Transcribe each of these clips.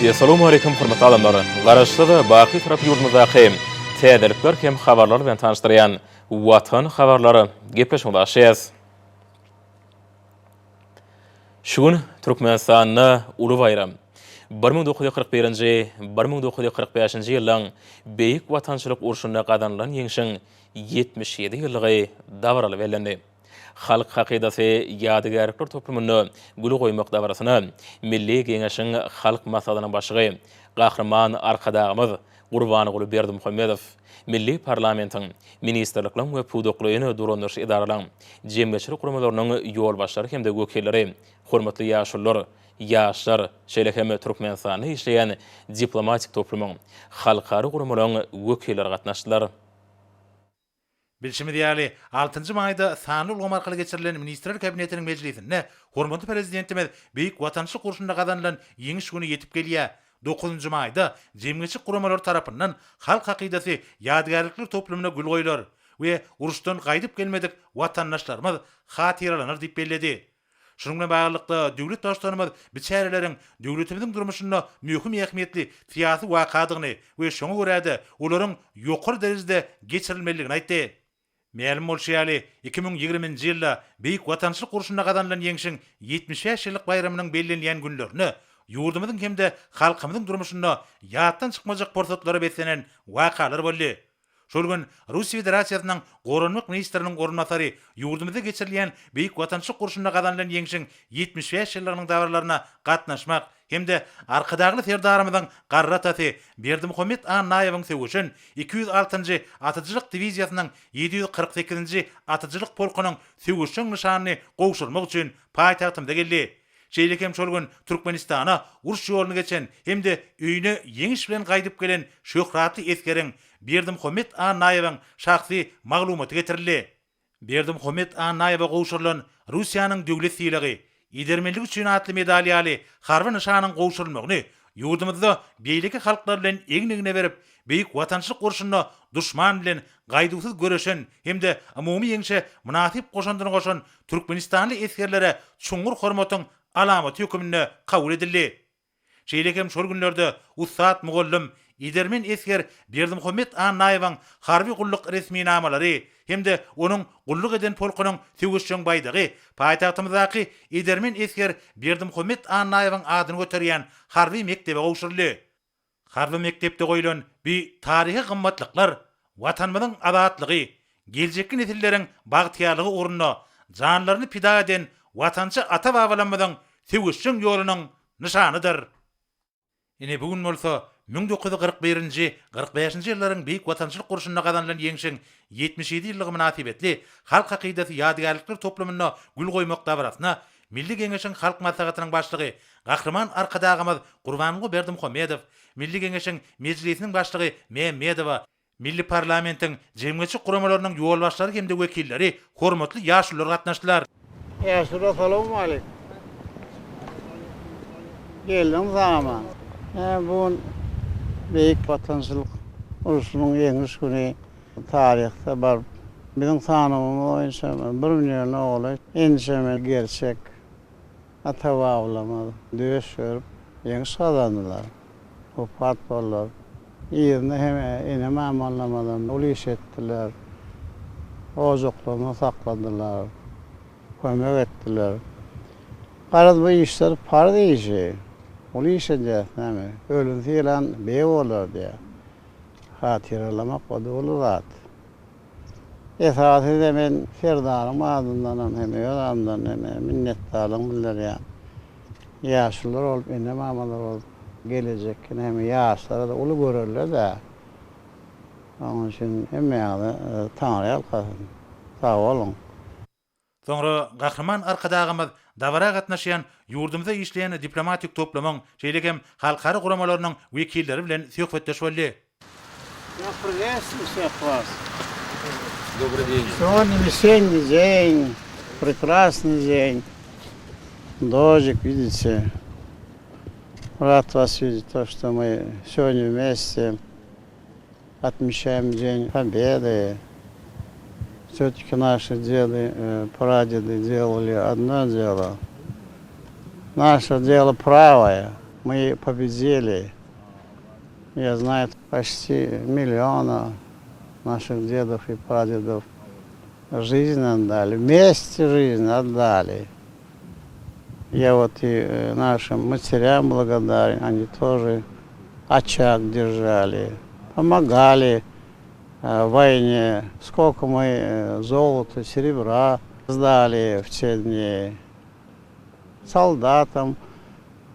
Essalawmaleýkum hormatly adamlar! Garaşsyz, baky Bitarap ýurdumyzdaky täzelikler hem habarlar bilen tanyşdyrýan Watan habarlar gepleşigimizi açýas. Şu gün Türkmenistanda uly baýram. 1941-nji, 1945-nji ýyllaň Beýik Watançylyk urşunda gazanylan ýeňşiň 77 ýyllygy dabaraly bellendi. Halk hakydasy ýadygärlikler toplumynda gül goýmak dabarasyna Milli Geňeşiň Halk Maslahatynyň Başlygy Gahryman Arkadagymyz Gurbanguly Berdimuhamedow, milli parlamentiň, ministrlikleriň we pudaklaýyn dolandyryş edaralaryň, jemgyýetçilik guramalarynyň ýolbaşçylary hem-de wekilleri, hormatly ýaşulular, ýaşlar, şeýle hem Türkmenistanda işleýän diplomatik toplumyň, halkara guramalaryň wekilleri gatnaşdylar. Bilşimiz ýaly, altynjy maýda sanly ulgam arkaly geçirilen Ministrler Kabinetiniň mejlisinde hormatly Prezidentimiz Beýik Watançylyk urşunda gazanylan Ýeňiş güni ýetip gelýär, dokuzynjy maýda jemgyýetçilik guramalary tarapyndan Halk hakydasy ýadygärlikler toplumyna gül goýlar we uruşdan gaýdyp gelmedik watandaşlarymyz hatyralanar diýip belledi. Şunuň bilen baglylykda, döwlet Baştutanymyz bu çäreleriň döwletimiziň durmuşynda möhüm ähmiýetli syýasy wakadygyny we şoňa görä-de, olaryň ýokary derejede geçirilmelidigini aýtdy. Mälim bolşy ýaly, 2020-nji ýylda Beýik Watançylyk urşunda gazanylan Ýeňşiň 75 ýyllyk baýramynyň bellenilýän günlerinde ýurdumyzyň hem-de halkymyzyň durmuşynda ýatdan çykmajak pursatlara beslenen wakalar boldy. Şol gün Russiýa Federasiýasynyň Goranmak ministriniň orunbasary ýurdumyzda geçirilýän Beýik Watançylyk urşunda gazanylan Ýeňşiň 75 ýyllygynyň dabaralaryna gatnaşmak hem-de Arkadagly Serdarymyzyň garry atasy Berdimuhamet Annaýewiň söweşen 206-njy atyjylyk diwiziýasynyň 748-nji atyjylyk polkunyň söweşjeň nyşanyny gowşurmak üçin paýtagtymyza geldi. Şeýle hem şol gün Türkmenistana uruş ýoluny geçen hem-de öýüne ýeňiş bilen gaýdyp gelen şöhratly esgeriň Berdimuhamet Annaýewiň şahsy maglumaty getirildi. Berdimuhamet Annaýewe gowşurylan Russiýanyň döwlet sylagy, Edermenlik üçin atly medal ýaly harby nyşanyň gowşurylmagyny ýurdumyzda beýleki halklar bilen egin-egne berip, Beýik Watançylyk urşunda duşman bilen gaýduwsyz göreşen hem-de umumy ýeňşe mynasyp goşandyny goşan türkmenistanly esgerlere çuňňur hormatyň alamaty höküminde kabul edildi. Şeýle hem şol günlerde ussat mugallym, edermen esger Berdimuhamet Annaýewiň harby gulluk resminamalary hem-de onuň gulluk eden polkunyň söweşjeň baýdagy paýtagtymyzdaky edermen esger Berdimuhamet Annaýewiň adyny göterýän harby mekdebe gowşuryldy. Harby mekdepde goýlan bu taryhy gymmatlyklar Watanymyzyň azatlygy, geljekki nesilleriň bagtyýarlygy ugrunda janlaryny pida eden watançy ata-babalarymyzyň söweşjeň ýolunyň nyşanydyr. Ine, bu gün bolsa 1941-nji, 45-nji ýyllaryň Beýik Watançylyk urşunda gazanylan Ýeňşiň 77 ýyllygy mynasybetli Halk hakydasy ýadygärlikler toplumynda gül goýmak dabarasyna Milli Geňeşiň Halk Maslahatynyň Başlygy Gahryman Arkadagymyz Gurbanguly Berdimuhamedow, Milli Geňeşiň Mejlisiniň Başlygy Mämmedowa, milli parlamentiň jemgyýetçilik guramalarynyň ýolbaşçylary hem-de wekilleri, hormatly ýaşulular gatnaşdylar. Ýaşulular salowmalik. Geldiň sag-aman. Hä, bu gün Beýik Watançylyk urşunyň Ýeňiş güni. Taryhda bar. Biziň sanawymyz boýunça bir milliona golaý ençeme gerçek ata-babalarymyz döş berip, ýeňiş gazandylar, wepat boldular. Yzynda hem ene-mamalarymyzam uly iş etdiler. Ojaklaryny sakladylar, kömek etdiler. Garaz, bu işler parz işi. Uly iş edýäs näme? Ölüni sylan beg bolar diýýär. Hatyralamak o-da uly zat. Esasy-da men Serdaryň adyndanam hem öz adymdan hem minnetdarlygymy bildirýän. Ýaşulular bolup, ene-mamalar bolup, gelejekki näme ýaşlara-da uly görelde-dä. Onuň üçin hemmäňize Taňry ýalkasyn. Sag boluň! Soňra Gahryman Arkadagymyz dabara gatnaşýan ýurdumyzda işleýän diplomatik toplumyň, şeýle hem halkara guramalarynyň wekilleri bilen söhbetdeş boldy. Ýa priwestwuýu wseh was. Dobryý deň. Segodnýa wesenniý deň, prekrasnyý deň. Dožik, widite. Rad was widit, to çto my segodnýa wmeste. Otmeçaýem Deň Pobedy. Wsýo-taki naşi dedy, pradedy delali odno delo. Naşe delo prawoe. Мы победили. Я знаю, почти миллиона наших дедов и прадедов жизнь отдали, вместе жизнь отдали. Я вот и э, нашим матерям благодарен, они тоже очаг держали, помогали э, в войне. Сколько мы э, золота, серебра сдали в те дни. Солдатам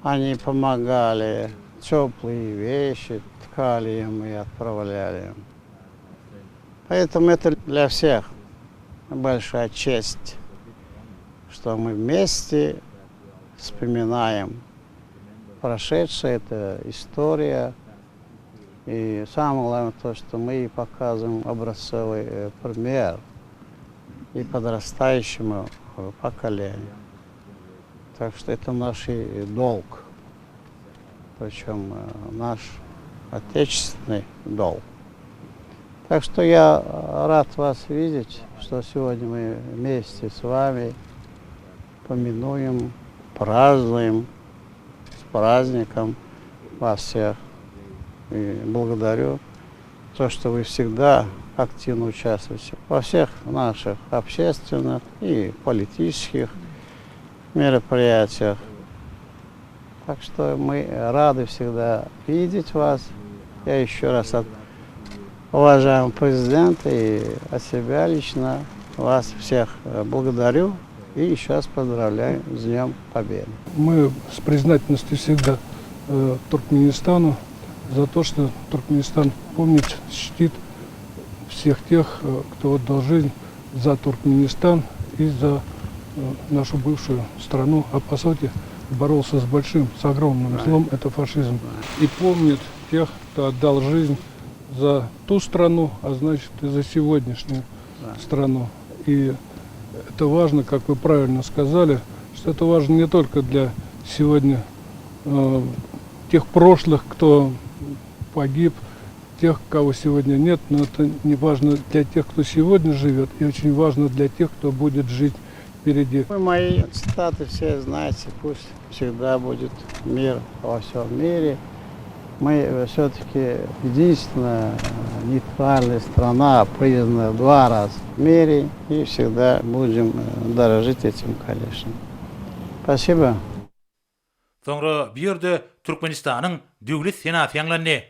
они помогали, теплые вещи ткали им и отправляли. Поэтому это для всех большая честь, что мы вместе вспоминаем прошедшее, это история. И самое главное то, что мы показываем образцовый э, пример и подрастающему э, поколению. Так что это наш долг, причем э, наш отечественный долг. Так что я рад вас видеть, что сегодня мы вместе с вами помянуем, празднуем с праздником вас всех. И благодарю то, что вы всегда активно участвуете во всех наших общественных и политических мероприятиях. Так что мы рады всегда видеть вас. Я еще раз от уважаемого президента и от себя лично вас всех благодарю и еще раз поздравляю с Днем Победы. Мы с признательностью всегда э, Туркменистану за то, что Туркменистан помнит, чтит всех тех, э, кто отдал жизнь за Туркменистан и за э, нашу бывшую страну, а по сути боролся с большим, с огромным злом, это фашизм. И помнит тех, кто отдал жизнь за ту страну, а значит и за сегодняшнюю страну. И это важно, как вы правильно сказали, что это важно не только для сегодня э, тех прошлых, кто погиб, тех, кого сегодня нет, но это не важно для тех, кто сегодня живет, и очень важно для тех, кто будет жить впереди. Вы мои цитаты все знаете, пусть всегда будет мир во всем мире. Мы все-таки единственная нейтральная страна, признанная два раза в мире, и всегда будем э, дорожить этим, конечно. Спасибо. Soňra bu ýerde Türkmenistanyň Döwlet senasy ýaňlandy.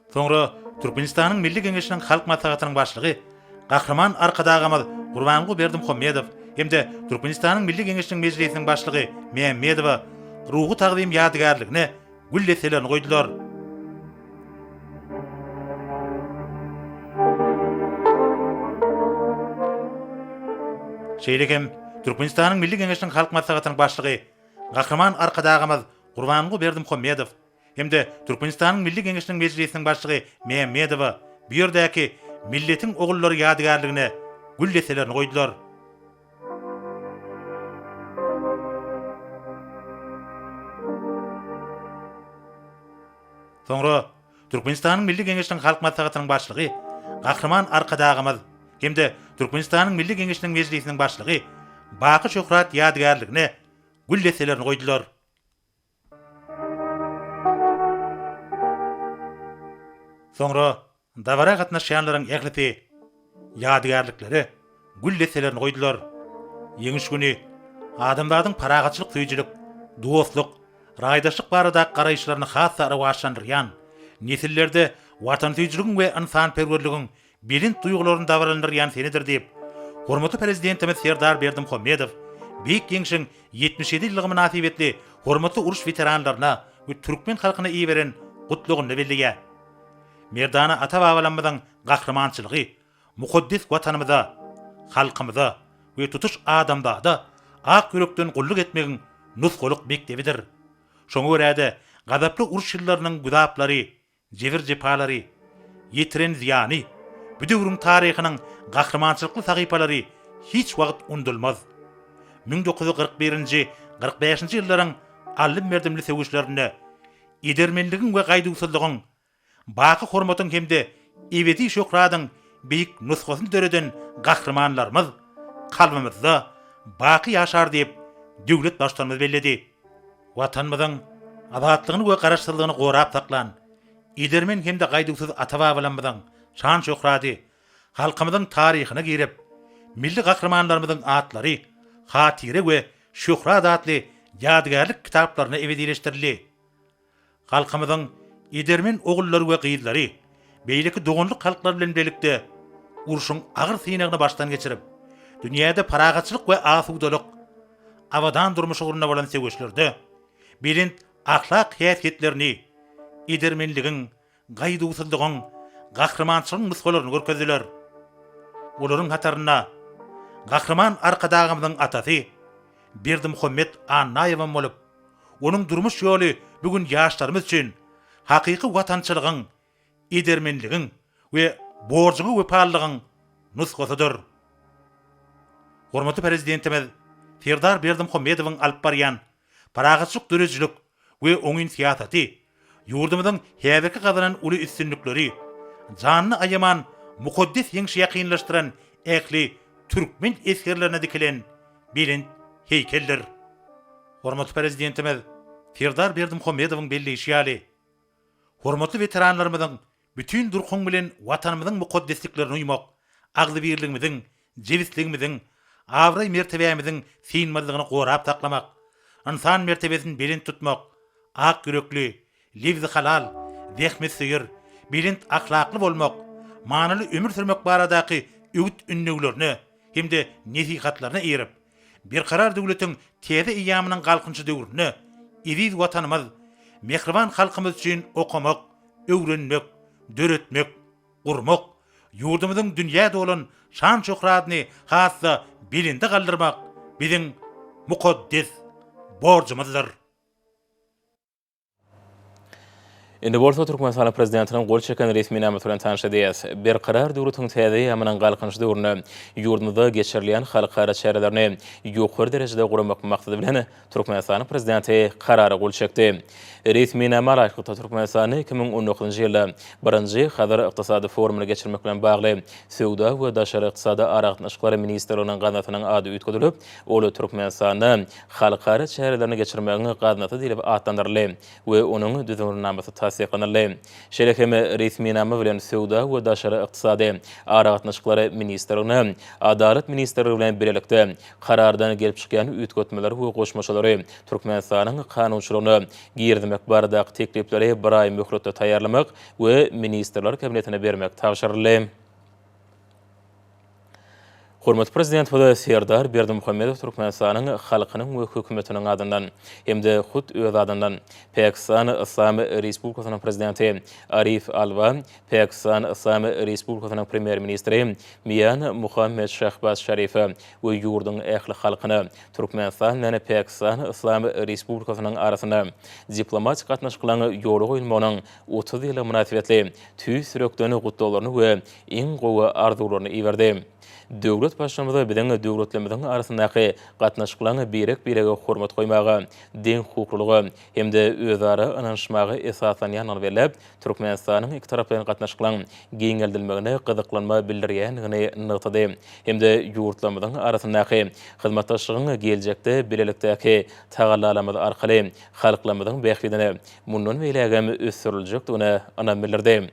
Soňra Türkmenistanyň Milli Geňeşiniň Halk Maslahatynyň Başlygy Gahryman Arkadagymyz Gurbanguly Berdimuhamedow hem-de Türkmenistanyň Milli Geňeşiniň Mejlisiniň Başlygy Mämmedowa ruhy tagzym ýadygärligine gül desselerini goýdular. Şeýle hem Türkmenistanyň Milli Geňeşiniň Halk Maslahatynyň Başlygy Gahryman Arkadagymyz Gurbanguly Berdimuhamedow hem-de Türkmenistanyň Milli Geňeşiniň Mejlisiniň Başlygy Mämmedowa bu ýerdäki Milletiň ogullary ýadygärligine gül desselerini goýdular. Soňra Türkmenistanyň Milli Geňeşiniň Halk Maslahatynyň Başlygy Gahryman Arkadagymyz hem-de Türkmenistanyň Milli Geňeşiniň Mejlisiniň Başlygy Baky şöhrat ýadygärligine gül desselerini goýdular. Soňra dabara gatnaşýanlaryň ählisi ýadygärliklere. gül desselerini goýdular. Ýeňiş güni adamzadyň parahatçylyk söýüjilik, dostluk, raýdaşlyk baradaky garaýyşlaryny has-da rowaçlandyrýan, nesillerde watansöýüjiligiň we ynsanperwerligiň belent duýgularyny dabaralandyrýan senedir diýip, hormatly Prezidentimiz Serdar Berdimuhamedow Beýik Ýeňşiň 77 ýyllygy mynasybetli hormatly uruş weteranlaryna we türkmen halkyna iberen Gutlagynda belleýär. Merdana ata-babalarymyzyň gahrymançylygy mukaddes Watanymyza, halkymyza we tutuş adamzada ak ýürekden gulluk etmegiň nusgalyk mekdebidir. Şoňa görä-de, gazaply uruş ýyllarynyň güzaplary, jebir-jepalary, ýetiren zyýany, bu döwrüň taryhynyň gahrymançylykly sahypalary hiç wagt unudylmaz. 1941-nji, 45-nji ýyllaryň aldym-berdimli söweşlerinde edermenligiň we gaýduwsyzlygyň, baky hormatyň hem-de ebedi şöhratyň beýik nusgasyny döreden gahrymanlarymyz kalbymyzda baky ýaşar diýip, döwlet Baştutanymyz belledi. Watanymyzyň azatlygyny we garaşsyzlygyny gorap saklan, edermen hem-de gaýduwsyz ata-babalarymyzyň şan-şöhraty halkymyzyň taryhyna girip, milli gahrymanlarymyzyň atlary Hatyra we şöhrat atly ýadygärlik kitaplaryna ebedileşdirildi. Halkymyzyň edermen ogullary we gyzlary beýleki doganlyk halklar bilen bilelikde urşuň agyr synagyny başdan geçirip, dünýäde parahatçylyk we asudalyk, abadan durmuş ugrunda bolan söweşlerde belent ahlak häsiýetlerini, edermenligiň, gaýduwsyzlygyň, gahrymançylygyň nusgalaryny görkezdiler. Olaryň hatarynda Gahryman Arkadagymyzyň atasy Berdimuhamet Annaýewem bolup, Onuň durmuş ýoly bu gün ýaşlarymyz üçin hakyky watançylygyň, edermenligiň we borjuňa wepalylygyň nusgasydyr. Hormatly Prezidentimiz Serdar Berdimuhamedowyň alyp barýan parahatçylyk döredijilik we oňyn syýasaty ýurdumyzyň häzirki gazanan uly üstünlikleri, janyny aýaman mukaddes Ýeňşi ýakynlaşdyran ähli türkmen esgerlerine dikilen belent heýkeldir. Hormatly Prezidentimiz Serdar Berdimuhamedowyň belleýşi ýaly, hormatly weteranlarymyzyň bütin durkuň bilen Watanymyzyň mukaddesliklerine uýmak, agzybirligimiziň, jebisligimiziň, abraý-mertebämiziň synmazlygyny gorap saklamak, ynsan mertebesini belent tutmak, ak ýürekli, lebzihalal, zähmetsöýer, belent ahlakly bolmak, manyly ömür sürmek baradaky öwüt-ündewlerine hem-de nesihatlaryna eýerip, Berkarar döwletiň täze eýýamynyň Galkynyşy döwründe eziz Watanymyz, mähriban halkymyz üçin okamak, öwrenmek, döretmek, gurmak, ýurdumyzyň dünýä dolan şan-şöhratyny has-da belende galdyrmak biziň mukaddes borjumyzdyr. Indi bolsa Türkmenistanyň Prezidentiniň gol çeken resminamasy bilen tanyş edýäs. Berkarar döwletiň täze eýýamynyň Galkynyşy döwründe ýurdumyzda geçirilýän halkara çärelerini ýokary derejede guramak maksady bilen, Türkmenistanyň Prezidenti Karara gol çekdi. Resminama laýyklykda, Türkmenistanda 2019-njy ýylda birinji Hazar ykdysady forumyny geçirmek bilen bagly Söwda we daşary ykdysady aragatnaşyklar ministrliginiň gaznasynyň ady üýtgedilip, ol Türkmenistanda Halkara çärelerini geçirmegiň gaznasy diýlip atlandyryldy we onuň düzgünnamasy tassyklanyldy. Şeýle hem resminama bilen Söwda we daşary ykdysady aragatnaşyklar ministrligine Adalat ministrligi bilen bilelikde Karardan gelip çykýan üýtgetmeleri we goşmaçalary Türkmenistanyň kanunçylygyna girizmek baradaky teklipleri bir aý möhletde taýýarlamak we Ministrler Kabinetine bermek tabşyryldy. Hormatly Prezidentimiz Serdar Berdimuhamedow Türkmenistanyň halkynyň we hökümetiniň adyndan hem-de hut öz adyndan Pakistan Yslam Respublikasynyň Prezidenti Arif Alwa, Pakistan Yslam Respublikasynyň Premýer-ministri Mian Muhammed Şahbaz Şarife we ýurduň ähli halkyna Türkmenistan bilen Pakistan Yslam Respublikasynyň arasynda diplomatik gatnaşyklaryň ýola goýulmagynyň 30 ýyllygy mynasybetli tüýs ýürekden gutlaglaryny we iň gowy arzuwlaryny iberdi. Döwlet Baştutanymyz biziň döwletlerimiziň arasyndaky gatnaşyklaryň birek-birege hormat goýmaga, deňhukuklylyga hem-de özara ynanyşmaga esaslanýandygyny belläp, Türkmenistanyň ikitaraplaýyn gatnaşyklaryň giňeldilmegine gyzyklanma bildirýändigini nygtady hem-de ýurtlarymyzyň arasyndaky hyzmatdaşlygyň geljekde bilelikdäki tagallalarymyz arkaly halklarymyzyň bähbidine mundan beýlägem ösdüriljekdigine ynam bildirdi.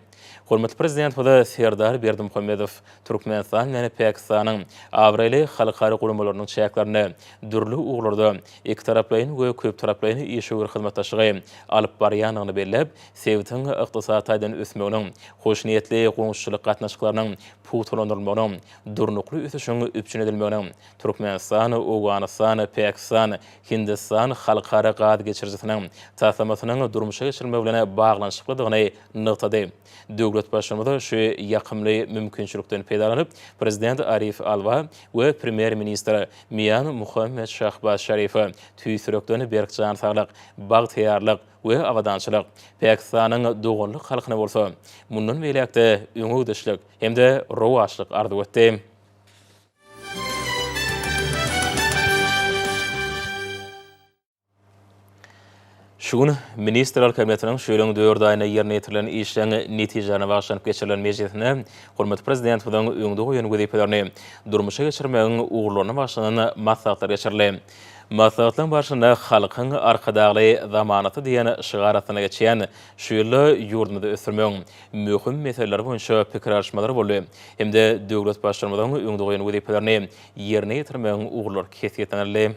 Hormatly Prezidentimiz Serdar Berdimuhamedow Türkmenistan bilen Pakistanyň abraýly halkara guramalarynyň çäklerinde dürli ugurlarda ikitaraplaýyn we köptaraplaýyn işewür hyzmatdaşlygy alyp barýandygyny belläp, sebitiň ykdysady taýdan ösmeginiň, hoşniýetli goňşuçylyk gatnaşyklarynyň pugtalandyrylmagynyň, durnukly ösüşiň üpjün edilmeginiň Türkmenistan, Owganystan, Pakistan, Hindistan halkara gaz geçirijisiniň taslamasynyň durmuşa geçirilmegi bilen baglanyşyklydygyny nygtady. Döwlet Baştutanymyz şu ýakymly mümkinçilikden peýdalanyp, Prezident Arif Alwa we Premýer-ministr Mian Muhammed Şahbaz Şarife tüýs ýürekden berk jan saglyk, bagtyýarlyk we abadançylyk, Pakistanyň doganlyk halkyna bolsa mundan beýläk-de öňe gidişlik hem-de rowaçlyk arzuw etdi. Şu gün Ministrler Kabinetiniň şu ýylyň dört aýynda ýerine ýetirilen işleň netijelerine bagyşlanyp geçirilen mejlisinde hormatly Prezidentimiziň öňde goýan wezipelerini durmuşa geçirmegiň ugurlaryna bagyşlanan maslahatlar geçirildi. Maslahatlaryň barşynda Halkyň Arkadagly zamanasy diýen şygar astynda geçýän şu ýylda ýurdumyzy ösdürmegiň möhüm meseleleri boýunça pikir alyşmalar boldy hem-de döwlet Baştutanymyzyň öňde goýan wezipelerini ýerine ýetirmegiň ugurlary kesgitlenildi.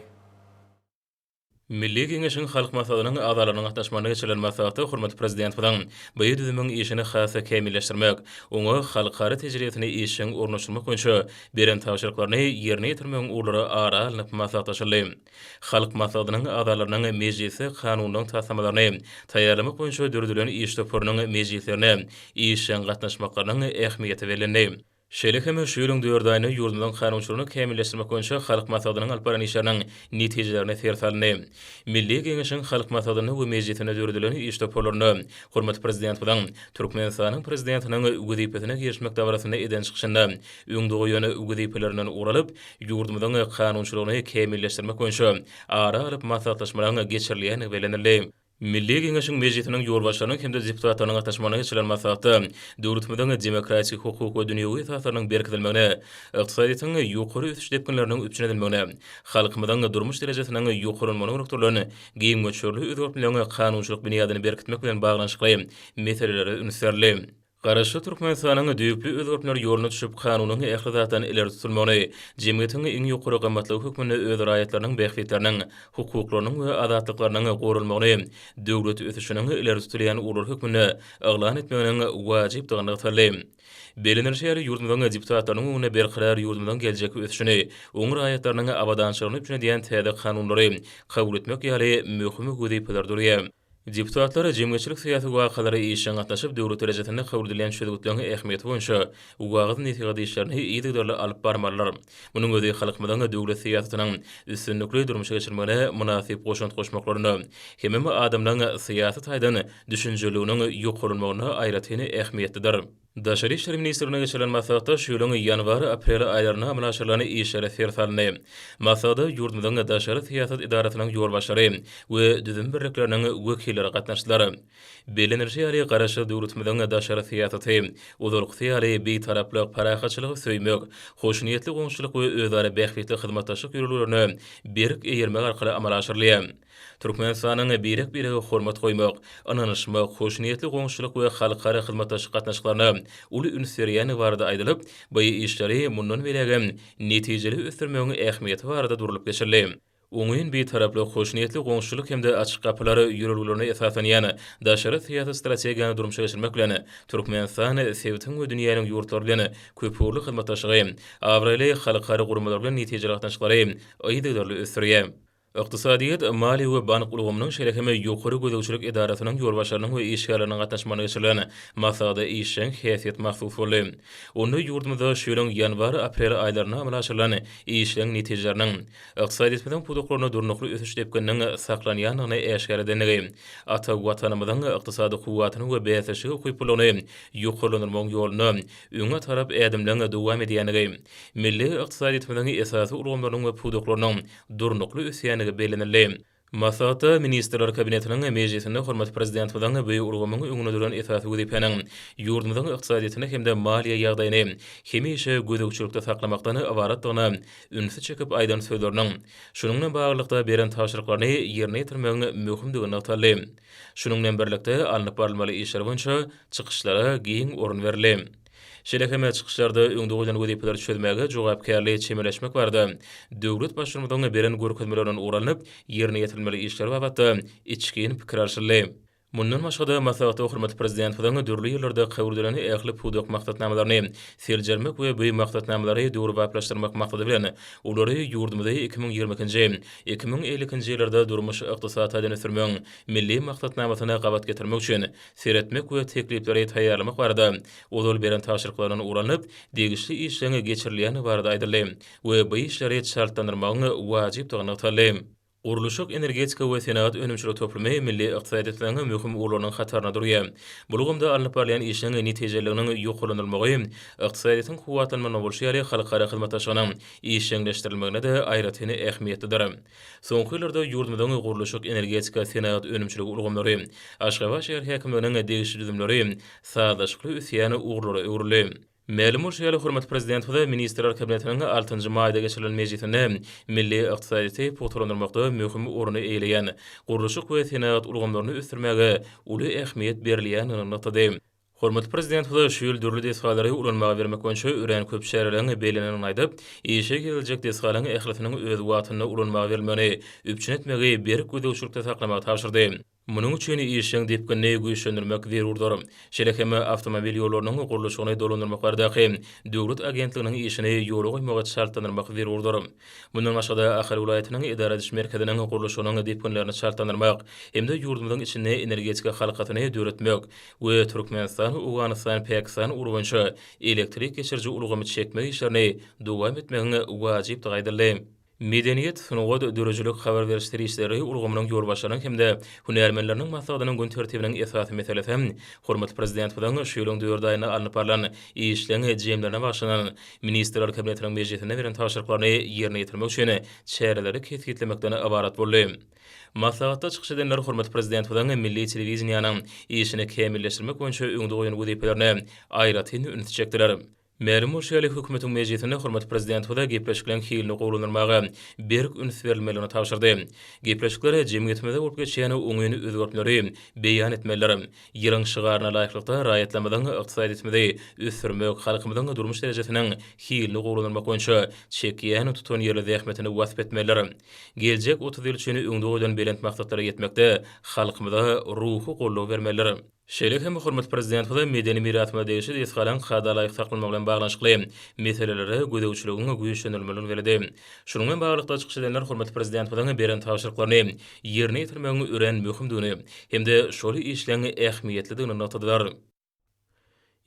Milli Geňeşiň Halk Maslahatynyň agzalarynyň gatnaşmagynda geçirilen maslahatda hormatly Prezidentimiziň bu düzümiň işini has-da kämilleşdirmek, oňa halkara tejribesini işjeň ornaşdyrmak boýunça beren tabşyryklaryny ýerine ýetirmegiň ugurlary ara alnyp maslahatlaşyldy. Halk Maslahatynyň agzalarynyň mejlisde kanunlaryň taslamalaryny taýýarlamak boýunça döredilen iş toparynyň mejlislerine işjeň gatnaşmaklarynyň ähmiýeti bellendi. Şeýle hem şu ýylyň dört aýynda ýurdumyzyň kanunçylygyny kämilleşdirmek boýunça Halk Maslahatynyň alyp baran işleriniň netijelerine ser salyndy. Milli Geňeşiň Halk Maslahatynda we Mejlisinde döredilen iş toparlarynda hormatly Prezidentimiziň Türkmenistanyň Prezidentiniň wezipesine girişmek dabarasynda eden çykyşynda öňde goýan wezipelerinden ugur alyp, ýurdumyzyň kanunçylygyny kämilleşdirmek boýunça ara alyp maslahatlaşmalaryň geçirilýändigi bellenildi. Milli Geňeşiň Mejlisiniň ýolbaşçylarynyň hem-de deputatlarynyň gatnaşmagynda geçirilen maslahatda döwletimiziň demokratik, hukuk we dünýewi esaslarynyň berkidilmegine, ykdysadyýetiň ýokary ösüş depginleriniň üpjün edilmegine, halkymyzyň durmuş derejesiniň ýokarlanmagyna gönükdirilen giň möçberli özgertmeleriň kanunçylyk binýadyny berkitmek bilen baglanyşykly meselelere üns berildi. Garaşsyz Türkmenistanyň düýpli özgertmeler ýoluna düşüp, kanunyň ähli zatdan ileri tutulmagyny, jemgyýetiň iň ýokary gymmatlygy hökmünde öz raýatlarynyň bähbitleriniň, hukuklarynyň we azatlyklarynyň goralmagyny döwlet ösüşiniň ileri tutulýan ugurlary hökmünde yglan etmeginiň wajypdygy nygtaldy. Bellenilişi ýaly, ýurdumyzyň deputatlarynyň öňünde berkarar ýurdumyzyň geljekki ösüşini, oň raýatlarynyň abadançylygyny üpjün edýän täze kanunlary kabul etmek ýaly möhüm wezipeler durýar. Deputatlar jemgyýetçilik-syýasy wakalara işjeň gatnaşyp, döwlet derejesinde kabul edilýän çözgütleriň ähmiýeti boýunça wagyz-nesihat işlerini yzygiderli alyp barmalydyr. Munuň özi halkymyzyň döwlet syýasatynyň üstünlikli durmuşa geçirilmegine mynasyp goşant goşmaklarynda hemem adamlaryň syýasy taýdan düşünjeliliginiň ýokarlanmagynda aýratyn ähmiýetlidir. Daşary işler ministrliginde geçirilen maslahatda şu ýylyň ýanwar-aprel aýlarynda amala aşyrylan işlere ser salyndy. Maslahata ýurdumyzyň daşary syýasat edarasynyň ýolbaşçylary we düzüm birlikleriniň wekilleri gatnaşdylar. Bellenilişi ýaly, Garaşsyz döwletimiziň daşary syýasaty, ozalkysy ýaly, Bitaraplyk, parahatçylygy söýmek, hoşniýetli goňşuçylyk we özara bähbitli hyzmatdaşlyk ýörelgelerine berk eýermek arkaly amala aşyrylýar. Türkmenistanyň birek-birege hormat goýmak, ynanyşmak, hoşniýetli goňşuçylyk we halkara hyzmatdaşlyk gatnaşyklaryna uly üns berýändigi barada aýdylyp, bu işleri mundan beýlägem netijeli ösdürmegiň ähmiýeti barada durlup geçildi. Oňyn Bitaraplyk, hoşniýetli goňşuçylyk hem-de açyk gapylar ýörelgelerine esaslanýan daşary syýasy strategiýany durmuşa geçirmek bilen, Türkmenistan sebitiň we dünýäniň ýurtlary bilen köpugurly hyzmatdaşlygy, abraýly halkara guramalary bilen netijeli gatnaşyklary yzygiderli ösdürýär. Ykdysadyýet, maliýe we bank ulgamynyň, şeýle hem ýokary gözegçilik edarasynyň ýolbaşçylarynyň we işgärleriniň gatnaşmagynda geçirilen maslahata işjeň häsiýet mahsus boldy. Onda ýurdumyzda şu ýylyň ýanwar-aprel aýlarynda amala aşyrylan işleň netijeleriniň ykdysadyýetimiziň pudaklarynda durnukly ösüş depgininiň saklanýandygyny äşgär edendigi, ata Watanymyzyň ykdysady kuwwatyny we bäsleşige ukyplylygyny ýokarlandyrmagyň ýolunda öňe tarap ädimleň dowam edýändigi, milli ykdysadyýetimiziň esasy ulgamlarynyň we pudaklarynyň durnukly ösýändigi bellenildi. Maslahatda Ministrler Kabinetiniň mejlisinde hormatly Prezidentimiziň bu ulgamyň öňünde duran esasy wezipäniň ýurdumyzyň ykdysadyýetini hem-de maliýe ýagdaýyny hemişe gözegçilikde saklamakdan ybaratdygyna ünsi çekip aýdan sözleriniň, şunuň bilen baglylykda beren tabşyryklaryny ýerine ýetirmegiň möhümdigi nygtaldy. Şunuň bilen birlikde, alnyp barylmaly işler boýunça çykyşlara giň orun berildi. Şeýle hem çykyşlarda öňde goýlan wezipeleri çözmäge jogapkärli çemeleşmek barada döwlet Baştutanymyzyň beren görkezmelerinden ugur alnyp, ýerine ýetirilmeli işler babatda içgin pikir alşyldy. Mundan başga-da, maslahatda hormatly Prezidentimiziň dürli ýyllarda kabul edilen ähli pudak maksatnamalaryny seljermek we bu maksatnamalary döwrebaplaşdyrmak maksady bilen, olary ýurdumyzy 2022-nji, 2052-nji ýyllarda durmuş-ykdysady taýdan ösdürmegiň Milli maksatnamasyna gabat getirmek üçin seretmek we teklipleri taýýarlamak barada ozal beren tabşyryklaryndan ugur alnyp, degişli işleň geçirilýändigi barada aýdyldy we bu işleri çaltlandyrmagyň wajypdygy nygtaldy. Gurluşyk, energetika we senagat önümçilik toplumy milli ykdysadyýetimiziň möhüm ugurlarynyň hatarynda durýar. Bu ulgamda alnyp barylýan işleň netijeliliginiň ýokarlandyrylmagy ykdysadyýetiň kuwwatlanmagynda bolşy ýaly, halkara hyzmatdaşlygynyň işjeňleşdirilmeginde-de aýratyn ähmiýetlidir. Soňky ýyllarda ýurdumyzyň gurluşyk, energetika, senagat önümçiligi ulgamlary, Aşgabat şäher häkimliginiň degişli düzümleri sazlaşykly ösýän ugurlara öwrüldi. Mälim bolşy ýaly, hormatly Prezidentimiz Ministrler Kabinetiniň altynjy maýda geçirilen mejlisinde milli ykdysadyýeti pugtalandyrmakda möhüm orny eýeleýän gurluşyk we senagat ulgamlaryny ösdürmäge uly ähmiýet berilýändigini nygtady. Hormatly Prezidentimiz şu ýyl dürli desgalary ulanmaga bermek boýunça örän köp çäreleriň bellenendigini aýdyp, işe giriziljek desgalaryň ählisiniň öz wagtynda ulanmaga berilmegini üpjün etmegi berk gözegçilikde saklamagy tabşyrdy. Munuň üçin işiň depginini güýçlendirmek zerurdyr. Şeýle hem awtomobil ýollarynyň gurluşygyny dolandyrmak baradaky döwlet agentliginiň işini ýola goýmagy çaltlandyrmak zerurdyr. Mundan başga-da, Ahal welaýatynyň edara ediş merkeziniň gurluşygynyň depginlerini çaltlandyrmak hem-de ýurdumyzyň içinde energetika halkasyny döretmek we Türkmenistan, Owganystan, Pakistan ugry boýunça elektrik geçiriji ulgamy çekmek işlerini dowam etmegiň wajypdygy aýdyldy. Medeniýet, sungat, döredijilik, habar beriş serişdeleri ulgamynyň ýolbaşçylarynyň hem-de hünärmenleriniň maslahatynyň gün tertibiniň esasy meselesi hormatly Prezidentimiziň şu ýylyň dört aýynda alnyp barlan işleň jemlerine bagyşlanan Ministrler Kabinetiniň mejlisinde beren tabşyryklaryny ýerine ýetirmek üçin çäreleri kesgitlemekden ybarat boldy. Maslahatda çykyş edenler hormatly Prezidentimiziň milli telewideniýäniň işini kämilleşdirmek boýunça öňde goýan wezipelerine aýratyn ünsi çekdiler. Mälim bolşy ýaly, Hökümetiň mejlisinde hormatly Prezidentimize gepleşikleriň hilini gowulandyrmaga berk üns berilmelidigini tabşyrdy. Gepleşikler jemgyýetimizde bolup geçýän oňyn özgertmeleri beýan etmelidir. Ýylyň şygaryna laýyklykda, raýatlarymyzyň ykdysadyýetimizi ösdürmek, halkymyzyň durmuş derejesiniň hilini gowulandyrmak boýunça çekýän tutanýerli zähmetini wasp etmelidir. Geljek 30 ýyl üçin öňde goýlan belent maksatlara ýetmekde halkymyza ruhy goldaw bermelidir. Şeýle hem hormatly Prezidentimize medeni mirasymyza degişli desgalaryň kada laýyk saklanmagy bilen baglanyşykly meselelere gözegçiligiň güýçlendirilmelidigini belledi. Şunuň bilen baglylykda çykyş edenler hormatly Prezidentimiziň beren tabşyryklaryny ýerine ýetirmegiň örän möhümdigini hem-de şol işleň ähmiýetlidigini nygtadylar.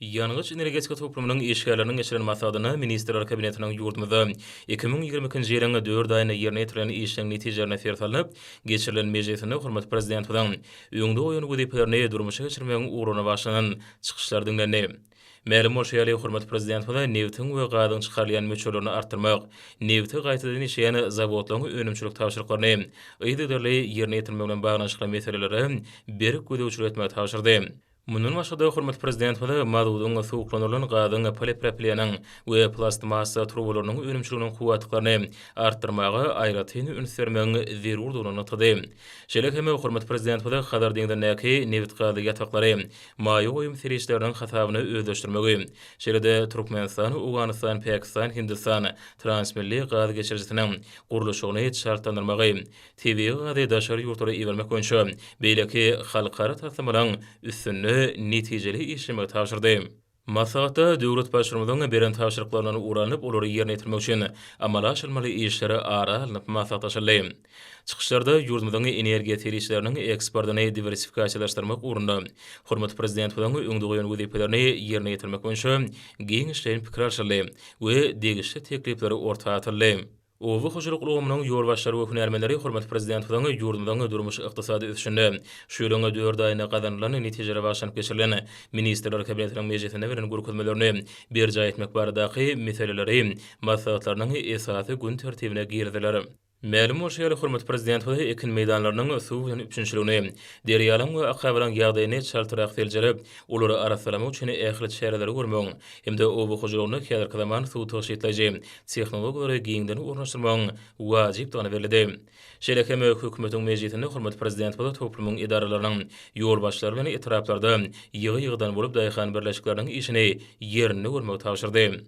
Ýangyç-energetika toplumynyň işgärleriniň geçiren maslahatynda Ministrler Kabinetiniň ýurdumyzda 2022-nji ýylyň dört aýynda ýerine ýetirilen işleň netijelerine ser salnyp, geçirilen mejlisinde hormatly Prezidentimiziň öňde goýan wezipelerini durmuşa geçirmegiň ugruna bagyşlanan çykyşlar diňlendi. Mälim bolşy ýaly, hormatly Prezidentimiz nebitiň we gazyň çykarylýan möçberlerini artdyrmak, nebiti gaýtadan işleýän zawodlaryň önümçilik tabşyryklaryny yzygiderli ýerine ýetirmek bilen baglanyşykly meselelere berk gözegçilik etmegi tabşyrdy. Mundan başga-da, hormatly Prezidentimiz mazudyň, suwuklandyrylan gazyň, polipropileniň we plastmassa turbalarynyň önümçiliginiň kuwwatlyklaryny artdyrmaga aýratyn üns bermegiň zerurdygyny nygtady. Şeýle hem hormatly Prezidentimiz Hazar deňzindäki nebitgazly ýataklary maýa goýum serişdeleriniň hasabyna özleşdirmegi, şeýle-de Türkmenistan, Owganystan, Pakistan, Hindistan transmilli gaz geçirijisiniň gurluşygyny çaltlandyrmagy, tebigy gazy daşary ýurtlara ibermek boýunça beýleki halkara taslamalaryň üstünde netijeli işlemegi tabşyrdy. Maslahatda döwlet Baştutanymyzyň beren tabşyryklaryndan ugur alnyp, olary ýerine ýetirmek üçin amala aşyrylmaly işler ara alnyp maslahatlaşyldy. Çykyşlarda ýurdumyzyň energiýa serişdeleriniň eksportyny diwersifikasiýalaşdyrmak ugrunda hormatly Prezidentimiziň öňde goýan wezipelerini ýerine ýetirmek boýunça giňişleýin pikir alşyldy we degişli teklipler orta atyldy. Oba hojalyk ulgamynyň ýolbaşçylary we hünärmenleri hormatly Prezidentimiziň ýurdumyzyň durmuş-ykdysady ösüşinde şu ýylyň dört aýynda gazanylan netijelere bagyşlanyp geçirilen Ministrler Kabinetiniň mejlisinde beren görkezmelerini berjaý etmek baradaky meseleleri maslahatlarynyň esasy gün tertibine girizdiler. Mälim bolşy ýaly, hormatly Prezidentimiz ekin meýdanlarynyň suw bilen üpjünçiligini, derýalaryň we akabalaryň ýagdaýyny çaltrak seljerip, olary arassalamak üçin ähli çäreleri görmegiň hem-de oba hojalygynda häzirki zaman suw tygşytlaýjy tehnologiýalary giňden ornaşdyrmagyň wajypdygyny belledi. Şeýle hem Hökümetiň mejlisinde hormatly Prezidentimiz toplumyň edaralarynyň ýolbaşçylary bilen etraplarda ýygy-ýygydan bolup daýhan birleşikleriniň işini ýerinde görmegi tabşyrdy.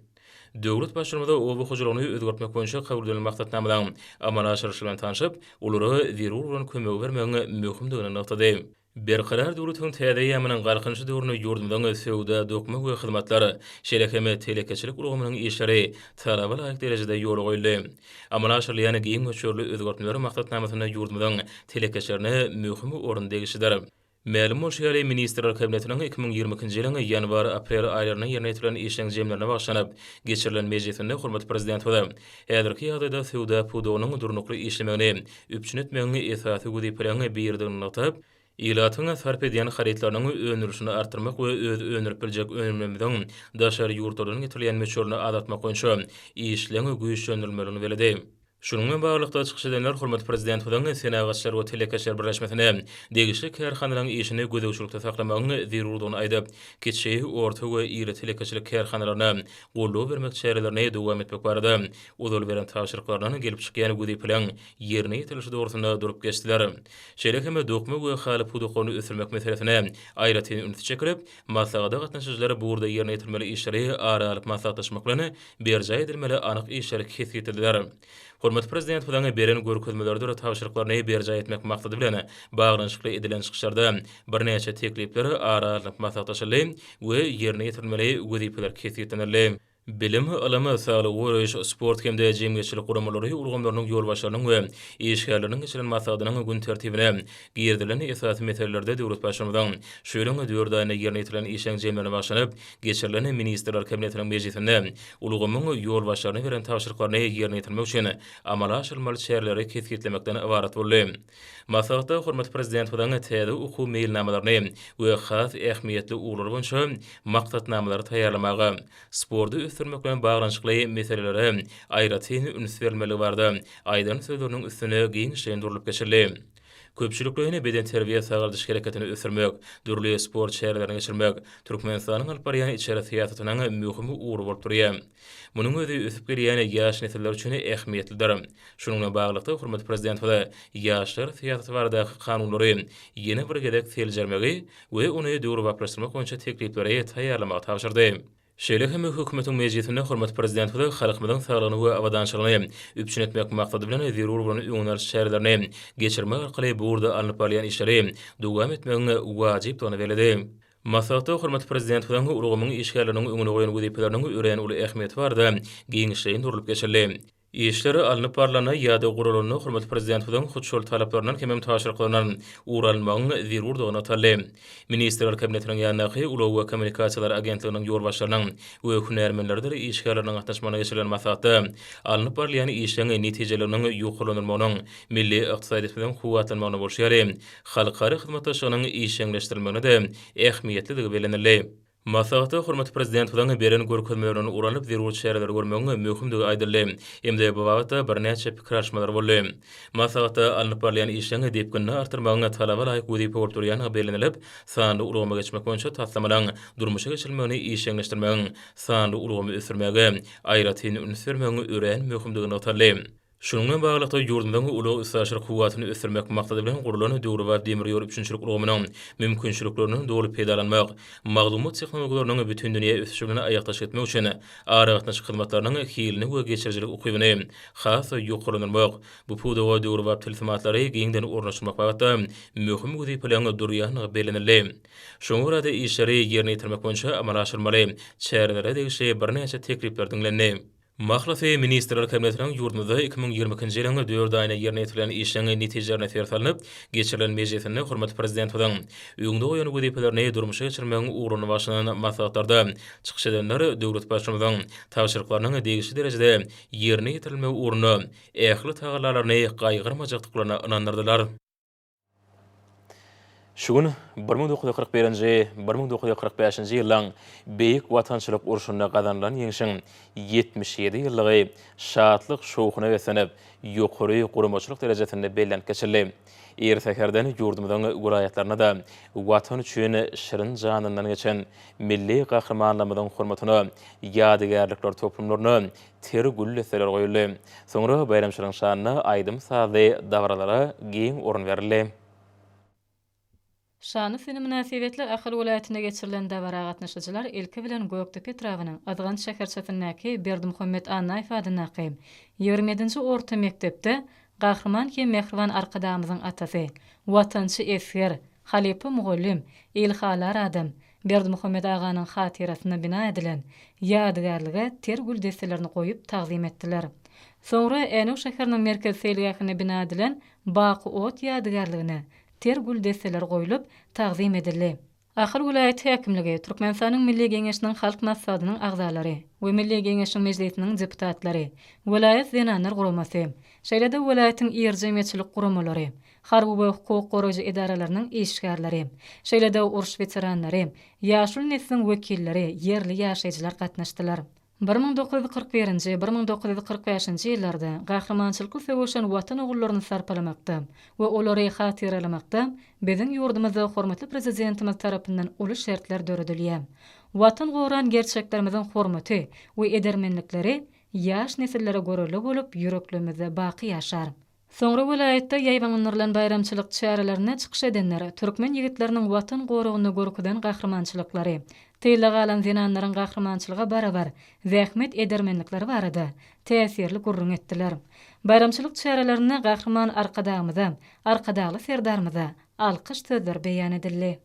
Döwlet Baştutanymyz oba hojalygyny özgertmek boýunça kabul edilen maksatnamalaryň amala aşyrylyşy bilen tanşyp, olara zerur bolan kömegi bermegiň möhümdigini nygtady. Berkarar döwletiň täze eýýamynyň Galkynyşy döwründe ýurdumyzyň söwda, dokma we hyzmatlar, şeýle hem telekeçilik ulgamynyň işleri talaba laýyk derejede ýola goýuldy. Amala aşyrylýan giň möçberli özgertmeler maksatnamasynda ýurdumyzyň telekeçilerine möhüm orun degişlidir. Mälim bolşy ýaly, Ministrler Kabinetiniň 2022-nji ýylyň ýanwar-aprel aýlarynda ýerine ýetirilen işleň jemlerine bagyşlanyp geçirilen mejlisinde hormatly Prezidentimiz häzirki ýagdaýda söwda pudagynyň durnukly işlemegini üpjün etmegiň esasy wezipeleriň biridigini nygtap, ilatyň sarp edýän harytlarynyň öndürilişini artdyrmak we öz öndürip biljek önümlerimiziň daşary ýurtlardan getirilýän möçberini azaltmak boýunça işleň güýçlendirilmelidigini belledi. Şunuň bilen baglylykda, çykyş edenler hormatly Prezidentimiziň Senagatçylar we telekeçiler birleşmesine degişli kärhanalaryň işini gözegçilikde saklamagyň zerurdygyny aýdyp, kiçi, orta we iri telekeçilik kärhanalaryna goldaw bermek çärelerini dowam etmek barada ozal beren tabşyryklaryndan gelip çykýan wezipeleriň ýerine ýetirilişi dogrusynda durup geçdiler. Şeýle hem dokma we haly pudaklaryny ösdürmek meselesine aýratyn üns çekilip, maslahata gatnaşyjylar bu ugurda ýerine ýetirmeli işleri ara alyp maslahatlaşmak bilen, berjaý edilmeli anyk işleri kesgitlediler. Hormatly Prezidentimiziň beren görkezmeleridir tabşyryklaryny berjaý etmek maksady bilen baglanyşykly edilen çykyşlarda birnäçe teklipler ara alnyp maslahatlaşyldy we ýerine ýetirilmeli wezipeler kesgitlenildi. Bilim, ylym, saglygy goraýyş, sport hem-de jemgyýetçilik guramalary ulgamlarynyň ýolbaşçylarynyň we işgärleriniň geçiren maslahatynyň gün tertibine girizilen esasy meselelerde döwlet Baştutanymyzyň şu ýylyň dört aýynda ýerine ýetirilen işleň jemlerine bagyşlanyp geçirilen Ministrler Kabinetiniň mejlisinde ulgamyň ýolbaşçylaryna beren tabşyryklaryny ýerine ýetirmek üçin amala aşyrylmaly çäreleri kesgitlemekden ybarat boldy. Maslahatda hormatly Prezidentimiziň täze okuw meýilnamalaryny we has ähmiýetli ugurlar boýunça maksatnamalary taýýarlamaga, sporty ösdürmek bilen baglanyşykly meselelere aýratyn üns berilmelidigi barada aýdan sözleriniň üstünde giňişleýin durlup geçildi. Köpçülikleýin bedenterbiýe-sagaldyş hereketini ösdürmek, dürli sport çärelerini geçirmek Türkmenistanyň alyp barýan içeri syýasatynyň möhüm ugry bolup durýar. Munuň özi ösüp gelýän ýaş nesiller üçin ähmiýetlidir. Şunuň bilen baglylykda, hormatly Prezidentimiz ýaşlar syýasaty baradaky kanunlary ýene bir gezek seljermegi we ony döwrebaplaşdyrmak boýunça teklipleri taýýarlamagy tabşyrdy. Şeýle hem Hökümetiň mejlisinde hormatly Prezidentimiz halkymyzyň saglygyny we abadançylygyny üpjün etmek maksady bilen zerur bolan öňüni alyş çärelerini geçirmek arkaly bu ugurda alnyp barylýan işleri dowam etmegiň wajypdygyny belledi. Maslahatda hormatly Prezidentimiziň ulgamyň işgärleriniň öňünde goýan wezipeleriniň örän uly ähmiýeti barada giňişleýin durlup geçildi. Işler alnyp barlanda ýa-da guralanda hormatly Prezidentimiziň hut şol talaplaryndan hemem tabşyryklaryndan ugur alynmagyň zerurdygy nygtaldy. Ministrler Kabinetiniň ýanyndaky Ulag we kommunikasiýalar agentliginiň ýolbaşçylarynyň we hünärmenleridir işgärleriniň gatnaşmagynda geçirilen maslahatda alnyp barylýan işleň netijeleriniň ýokarlandyrylmagynyň milli ykdysadyýetimiziň kuwwatlanmagyna bolşy ýaly, halkara hyzmatdaşlygynyň işjeňleşdirilmegine-de ähmiýetlidigi bellenildi. Maslahatda hormatly Prezidentimiziň beren görkezmelerinden ugur alnyp, zerur çäreleri görmegiň möhümdigi aýdyldy hem-de bu babatda birnäçe pikir alyşmalar boldy. Maslahatda alnyp barylýan işleň depginini artdyrmagyň talaba laýyk wezipe bolup durýandygy bellenilip, sanly ulgama geçmek boýunça taslamalaryň durmuşa geçirilmegini işjeňleşdirmegiň, sanly ulgamy ösdürmäge aýratyn üns bermegiň örän möhümdigi nygtaldy. Şunuň bilen baglylykda, ýurdumyzyň ulag-üstaşyr kuwwatyny ösdürmek maksady bilen gurlan döwrebap demir ýol üpjünçilik ulgamynyň mümkinçiliklerinden doly peýdalanmak, maglumat tehnologiýalarynyň bütindünýä ösüşi bilen aýakdaş gitmek üçin aragatnaşyk hyzmatlarynyň hilini we geçirijilik ukybyny has-da ýokarlandyrmak, bu pudaga döwrebap tilsimatlary giňden ornaşdyrmak babatda möhüm wezipeleriň durýandygy bellenildi. Şoňa görä-de, işleri ýerine ýetirmek boýunça amala aşyrylmaly çärelere degişli birnäçe teklipler diňlendi. Mahlasy, Ministrler Kabinetiniň ýurdumyzda 2022-nji ýylyň dört aýynda ýerine ýetirilen işleň netijelerine ser salnyp, geçirilen mejlisinde hormatly Prezidentimiziň öňde goýan wezipelerini durmuşa geçirmegiň ugrunda başlanan maslahatlarda çykyş edenler döwlet Baştutanymyzyň tabşyryklarynyň degişli derejede ýerine ýetirilmegi ugrunda ähli tagallalaryny gaýgyrmajakdyklaryna ynandyrdylar. Şu gün 1941-nji, 1945-nji ýyllaň Beýik Watançylyk urşunda gazanylan Ýeňşiň 77 ýyllygy şatlyk-şowhuna beslenip, ýokary guramaçylyk derejesinde bellenip geçildi. Ir säherden ýurdumyzyň welaýatlarynda-da Watan üçin şirin janyndan geçen milli gahrymanlarymyzyň hormatyna ýadygärlikler toplumlaryna ter gül desseleri goýuldy. Soňra baýramçylygyň şanyna aýdym-sazly dabaralara giň orun berildi. Şanly sene mynasybetli Ahal welaýatynda geçirilen dabara gatnaşyjylar ilki bilen Gökdepe etrabynyň Yzgant şäherçesindäki Berdimuhamet Annaýew adyndaky 27-nji orta mekdepde Gahryman hem mähriban Arkadagymyzyň atasy, watançy esger, halypa mugallym, ilhalar adam Berdimuhamet aganyň hatyrasyna bina edilen ýadygärlige ter gül desselerini goýup tagzym etdiler. Soňra Änew şäheriniň merkezi seýilgähinde bina edilen Baky ot ýadygärligine ter gül desseleri goýlup, tagzym edildi. Ahal welaýat häkimligi, Türkmenistanyň Milli Geňeşiniň Halk Maslahatynyň agzalary we Milli Geňeşiň Mejlisiniň deputatlary, welaýat Zenanlar guramasy, şeýle-de welaýatyň iri jemgyýetçilik guramalary, harby we hukuk goraýjy edaralarynyň işgärleri, şeýle-de uruş weteranlary, ýaşuly nesliň wekilleri, ýerli ýaşaýjylar gatnaşdylar. 1941-nji, 1945-nji ýyllarda gahrymançylykly söweşen Watan ogullaryny sarpalamakda we olary hatyralamakda biziň ýurdumyzda hormatly Prezidentimiz tarapyndan uly şertler döredilýär. Watan goran gerçeklerimiziň hormaty we edermenlikleri ýaş nesillere görelde bolup ýüreklerimizde baky ýaşar. Soňra welaýatda ýaýbaňlandyrylan baýramçylyk çärelerinde çykyş edenler türkmen ýigitleriniň Watan goragynda görkezen gahrymançylyklary, tylda galan zenanlaryň gahrymançylyga barabar zähmet edermenlikleri barada täsirli gürrüň etdiler. Baýramçylyk çärelerinde Gahryman Arkadagymyza, Arkadagly Serdarymyza alkyş sözleri beýan edildi.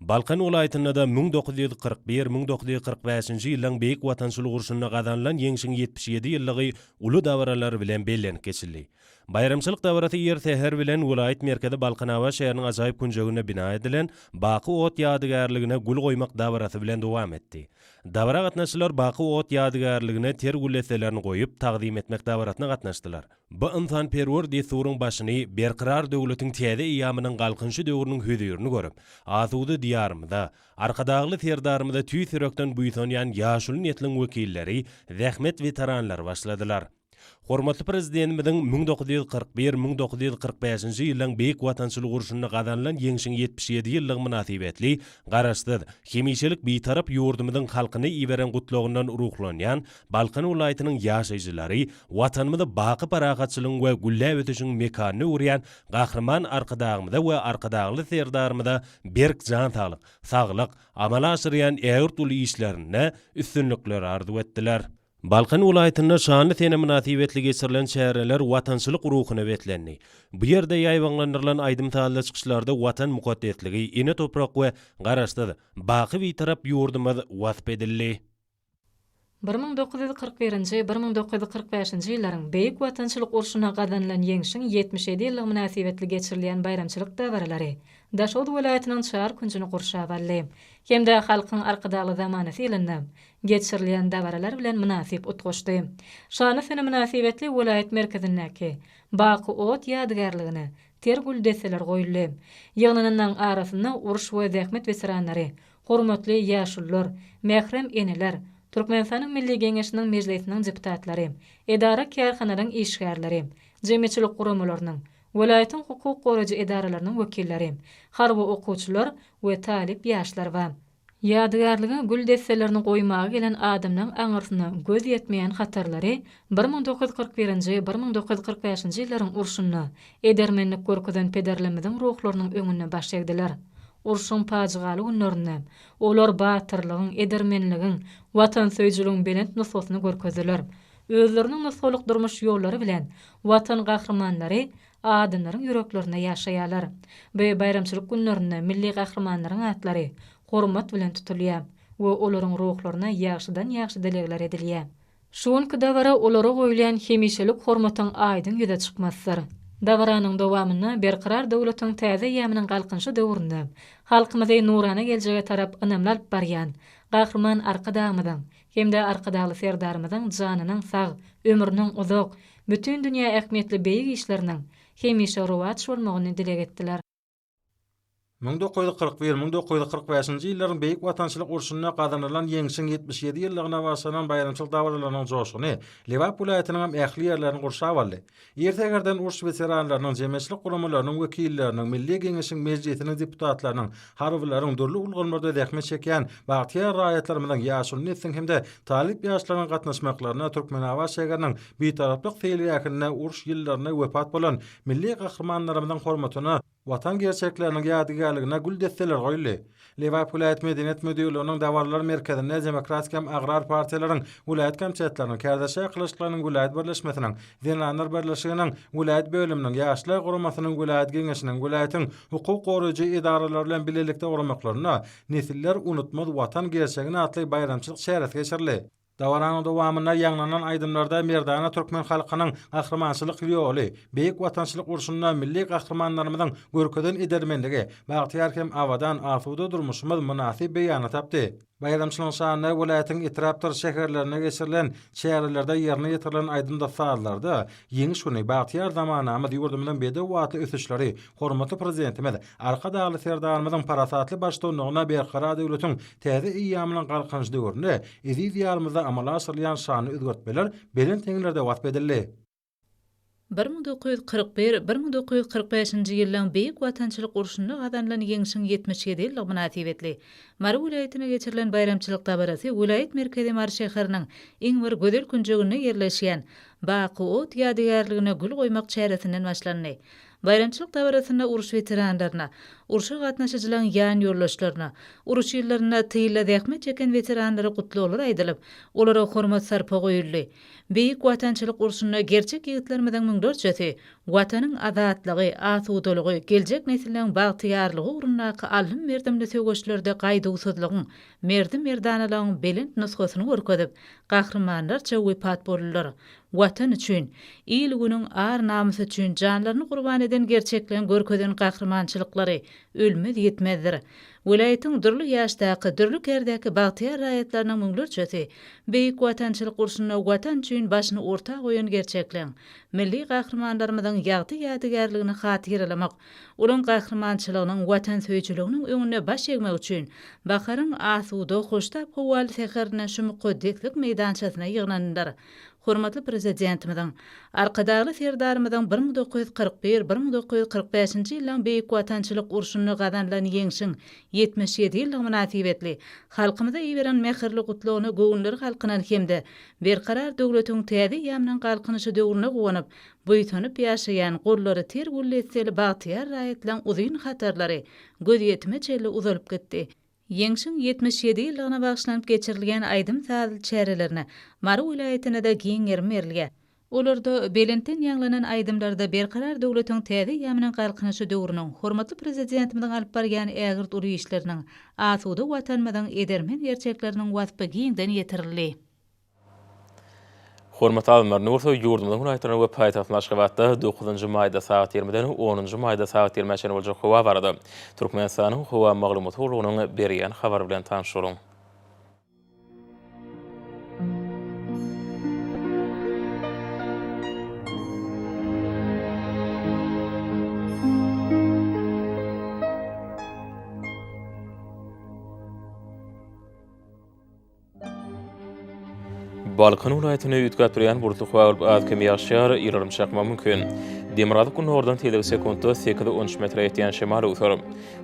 Balkan welaýatynda-da 1941, 1945-nji ýyllaryň Beýik Watançylyk urşunda gazanylan Ýeňşiň 77 ýyllygy uly dabaralar bilen bellenip geçildi. Baýramçylyk dabarasy ir säher bilen welaýat merkezi Balkanabat şäheriniň ajaýyp künjeginde bina edilen Baky ot ýadygärligine gül goýmak dabarasy bilen dowam etdi. Dabara gatnaşyjylar Baky ot ýadygärligine ter gül desselerini goýup, tagzym etmek dabarasyna gatnaşdylar. Bu ynsanperwer dessuryň başyny Berkarar döwletiň täze eýýamynyň Galkynyşy döwrüniň hözirini görüp, asuda Diýarymyza, Arkadagly Serdarymyza tüýs ýürekden buýsanýan ýaşuly nesliň wekilleri, zähmet weteranlary başladylar. Hormatly Prezidentimiziň 1941, 1945-nji ýyllaryň Beýik Watançylyk urşunda gazanylan Ýeňşiň 77 ýyllygy mynasybetli Garaşsyz, hemişelik Bitarap ýurdumyzyň halkyna iberen Gutlagyndan ruhlanýan Balkan welaýatynyň ýaşaýjylary Watanymyzy baky parahatçylygyň we gülläp ösüşiň mekanyna öwürýän Gahryman Arkadagymyza we Arkadagly Serdarymyza berk jan saglyk, saglyk, amala aşyrýan ägirt uly işlerinde üstünlikler arzuw etdiler. Balkan welaýatynda şanly sene mynasybetli geçirilen çäreler watançylyk ruhuna beslendi. Bu ýerde ýaýbaňlandyrylan aýdym-sazly çykyşlarda Watan mukaddesligi, ene toprak we Garaşsyz, baky Bitarap ýurdumyz wasp edildi. 1941-nji, 1945-nji ýyllaryň Beýik Watançylyk urşunda gazanylan Ýeňşiň 77 ýyllygy mynasybetli geçirilýän baýramçylyk dabaralary Daşoguz welaýatynyň çar künjüni gurşap aldy hem-de Halkyň Arkadagly zamanasy ýylynda geçirilýän dabaralar bilen mynasyp utgaşdy. Şanly sene mynasybetli welaýat merkezindäki Baky ot ýadygärligine ter gül desseler goýuldy. Ýygnananlaryň arasynda uruş we zähmet weteranlary, Hormatly ýaşulular, mährem eneler, Türkmenistanyň Milli Geňeşiniň Mejlisiniň deputatlary, edara-kärhanalaryň işgärleri, jemgyýetçilik guramalarynyň, welaýatyň hukuk goraýjy edaralarynyň wekilleri, harby okuwçylar we talyp ýaşlar bar. Ýadygärlige gül desselerini goýmaga gelen adamlaryň aňyrsyna göz ýetmeýän hatarlary 1941-nji, 1945-nji ýyllaryň urşunda edermenlik görkezen pederlerimiziň ruhlarynyň öňünde baş egdiler. Urşuň pajygaly günlerinde olar batyrlygyň, edermenligiň, watansöýüjiligiň belent nusgasyny görkezdiler. Özleriniň nusgalyk durmuş ýollary bilen Watan gahrymanlary adamlaryň ýüreklerinde ýaşaýarlar. Bu baýramçylyk günlerinde milli gahrymanlaryň atlary hormat bilen tutulýar we olaryň ruhlaryna ýagşydan-ýagşy dilegler edilýär. Şu günki dabara olara goýulýan hemişelik hormatyň aýdyň ýüze çykmasydyr. Dabaranyň dowamynda Berkarar döwletiň täze eýýamynyň Galkynyşy döwründe halkymyzy nurana geljege tarap ynamly alyp barýan Gahryman Arkadagymyzyň hem-de Arkadagly Serdarymyzyň janynyň sag, ömrüniň uzak, bütin dünýä ähmiýetli beýik işleriniň hemişe rowaç bolmagyny dileg etdiler. 1941, 1945-nji ýyllaryň Beýik Watançylyk urşunda gazanylan Ýeňşiň 77 ýyllygyna bagyşlanan baýramçylyk dabaralarynyň joşguny Lebap welaýatynyň hem ähli ýerlerini gurşap aldy. Ir säherden uruş weteranlarynyň, jemgyýetçilik guramalarynyň wekilleriniň, Milli Geňeşiň Mejlisiniň deputatlarynyň, harbylaryň, dürli ulgamlarda zähmet çekýän bagtyýar raýatlarymyzyň, ýaşuly nesliň hem-de talyp ýaşlaryň gatnaşmaklarynda Türkmenabat şägeriniň Bitaraplyk seýilgähinde uruş ýyllarynda wepat bolan milli gahrymanlarymyzyň hormatyna Watan gerçekleriniň ýadygärligine gül desseleri goýuldy. Lebap welaýat Medeniýet müdirliginiň dabaralar merkezinde Demokratik hem Agrar partiýalaryň welaýat komitetleriniň, Kärdeşler arkalaşyklarynyň welaýat birleşmesiniň, Zenanlar birleşiginiň welaýat bölüminiň, Ýaşlar guramasynyň welaýat geňeşiniň, welaýatyň hukuk goraýjy edaralary bilen bilelikde guramaklarynda Nesiller unutmaz Watan gerçegini atly baýramçylyk çäresi geçirildi. Dabaranyň dowamynda ýaňlanan aýdymlarda merdana türkmen halkynyň gahrymançylyk ýoly, Beýik Watançylyk urşunda milli gahrymanlarymyzyň görkezen edermenligi, bagtyýar hem abadan, asuda durmuşymyz mynasyp beýanyny tapdy. Baýramçylygyň şanyna welaýatyň etrapdyr şäherlerinde geçirilen çärelerde ýerine ýetirilen aýdymdyr sazlarda Ýeňiş güni, bagtyýar zamanamyz, ýurdumyzyň bedew atly ösüşleri, hormatly Prezidentimiz Arkadagly Serdarymyzyň parasatly baştutanlygynda Berkarar döwletiň täze eýýamynyň Galkynyş döwründe eziz Diýarymyzda amala aşyrylýan şanly özgertmeler belent heňlerde wasp edildi. 1941, 1945-nji ýyllaryň Beýik Watançylyk urşunda gazanylan Ýeňşiň 77 ýyllygy mynasybetli Mary welaýatynda geçirilen baýramçylyk dabarasy welaýat merkezi Mary şäheriniň iň bir gözel künjeginde ýerleşýän Baky ot ýadygärligine gül goýmak çäresinden başlandy. Baýramçylyk dabarasynda uruş weteranlaryna, urşa gatnaşyjylaryň ýan ýoldaşlaryna, uruş ýyllarynda tylda zähmet çeken weteranlara gutlaglar aýdylyp, olara hormat-sarpa goýuldy. Beýik Watançylyk urşunda gerçek ýigitlerimiziň müňlerçesi Watanyň azatlygy, asudalygy, geljek nesilleriň bagtyýarlygy ugrundaky aldym-berdimli söweşlerde gaýduwsyzlygyň, merdi-merdanalaryň belent nusgasyny görkezip, gahrymanlarça wepat boldular. Watan üçin, il-günüň ar-namysy üçin janlaryny gurban eden gerçekleň görkezen gahrymançylyklary ölmez-ýitmezdir. Welaýatyň dürli ýaşdaky, dürli kärdäki bagtyýar raýatlarynyň müňlerçesi Beýik Watançylyk urşunda Watan üçin başyny orta goýan gerçekleň, milli gahrymanlarymyzyň ýagty ýadygärligini hatyralamak, olaň gahrymançylygynyň, watansöýüjiliginiň öňünde baş egmek üçin baharyň asuda, hoştap howaly säherinde şu mukaddeslik meýdançasyna ýygnandylar. Hormatly Prezidentimiziň, Arkadagly Serdarymyzyň 1941, 1945-nji ýyllaryň Beýik Watançylyk urşunda gazanylan Ýeňşiň 77 ýyllygy mynasybetli halkymyza iberen mähirli Gutlagyna göwünleri galkynan hem-de Berkarar döwletiň täze eýýamynyň Galkynyşy döwrüne guwanyp, buýsanyp ýaşaýan, gollary ter gülli etseli bagtyýar raýatlaryň uzyn hatarlary gözýetime çenli uzalyp gitdi. Ýeňşiň 77 ýyllygyna bagyşlanyp geçirilýän aýdym-sazly çärelerine Mary welaýatynda-da giň gerim berilýär. Olarda belentden ýaňlanan aýdymlarda Berkarar döwletiň täze eýýamynyň Galkynyşy döwrüniň, hormatly Prezidentimiziň alyp barýan ägirt uly işleriniň, asuda Watanymyzyň edermen gerçekleriniň waspy giňden ýetirildi. Hormatly alymlar, indi bolsa ýurdumyzyň welaýatlarynda we paýtagtymyz Aşgabatda dokuzynjy maýda sagat ýigrimiden onunjy maýda sagat ýigrimä çenli boljak howa barada Türkmenistanyň Howa maglumat gullugynyň berýän habary bilen tanyş boluň. Balkan welaýatynda üýtgäp durýan bulutly howa bolup, az-kem ýagyş ýagar, ýyldyrym çakmagy mümkin. Demirgazyk-gündogardan tizligi sekuntda sekiz-on üç metre ýetýän şemal öwser.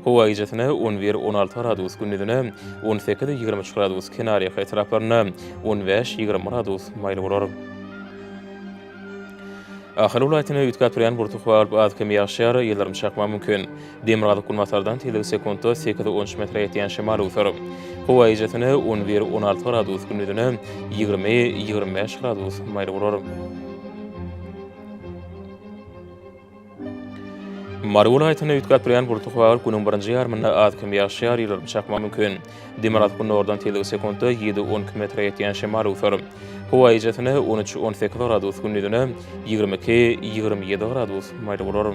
Howa gijesine on bir, 16 gradus, gündizine on sekiz, 23 gradus, kenarýaka etraplarynda on bäş, 20 gradus maýyl bolar. Ahal welaýatynda üýtgäp durýan bulutly howa bolup, az-kem ýagyş ýagar, ýyldyrym çakmagy mümkin. Demirgazyk-günbatardan tizligi sekuntda sekiz-on üç metre ýetýän şemal öwser. Howa gijesine on bir, 16 gradus, gündizine 20, 25 gradus maýyl bolar. Mary welaýatynda üýtgäp durýan bulutly howa bolup, günüň birinji ýarymynda az-kem ýagyş ýagar, ýyldyrym çakmagy mümkin. Demirgazyk-gündogardan tizligi sekuntda ýedi-on iki metre ýetýän şemal öwser. Howa gijesine on üç, 18 gradus, gündizine 22, 27 gradus maýyl bolar.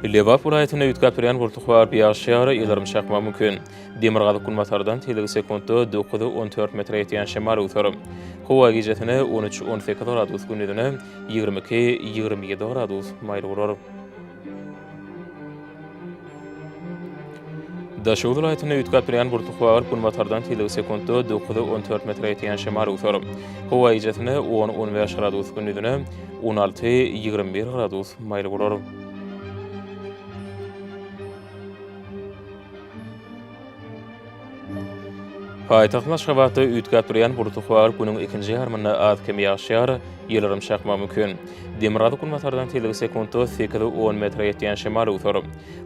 Lebap welaýatynda üýtgäp durýan bulutly howa bolup, ýagyş ýagar, ýyldyrym çakmagy mümkin. Demirgazyk-günbatardan tizligi sekuntda 9-14 metre ýetýän şemal öwser. Howa gijesine 13-18 gradus, gündizine 22-27 gradus maýyl bolar. Daşoguz welaýatynda üýtgäp durýan bulutly howa galyp, günbatardan tizligi sekuntda dokuza 14 metre ýetýän şemal öwser. Howa gijesine on, 15 gradus, gündizine 16, 21 gradus maýyl bolar. Paýtagtymyz Aşgabatda üýtgäp durýan bulutly howa galyp, günüň ikinji ýarymynda az-kem ýagyş ýagar, ýyldyrym çakmagy mümkin. Demirgazyk-günbatardan tizligi sekuntda sekiz, on metre ýetýän şemal öwser.